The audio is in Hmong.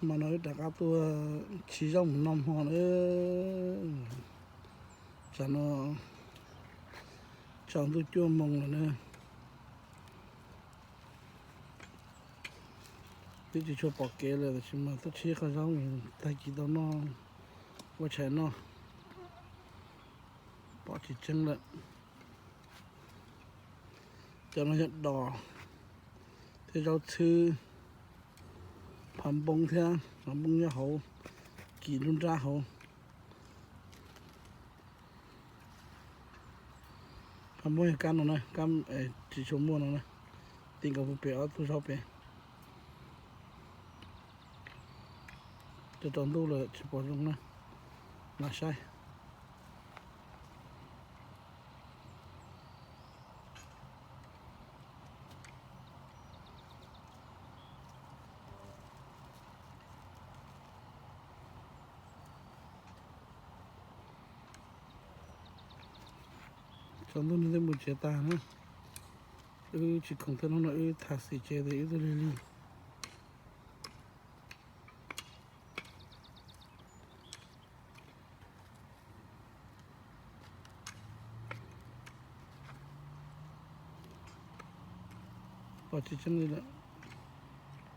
Hmo no wb rov qab tuaj chiv zaub mus noj hmo na. Tsam no tsaus ntuj cuaj moos lawm na. Twb tsis tshua pom kev lawm tab sis mas tuaj chiv qhov zaub tag kis tau noj, ua tshais noj, pom tsis tseeb lawm. Cov no yog dos thiab zaub txhwb, phav npoob thiab, phav npoob nyob hauv, kis lub nrab hauv. Phav npoob yog kab no na, kab tsis tshua muaj no na. Tim nkaus pem ob tug zaub pem. Cov tsaus ntuj lawm tsis pom zoo na, mam saib. Tsaus ntuj no twb mus tsev tag na. Wb tsis khoom thiab, hnub no wb tham xim tsev tes wb tuaj lig lig. Pom tsis tseeb li lawm.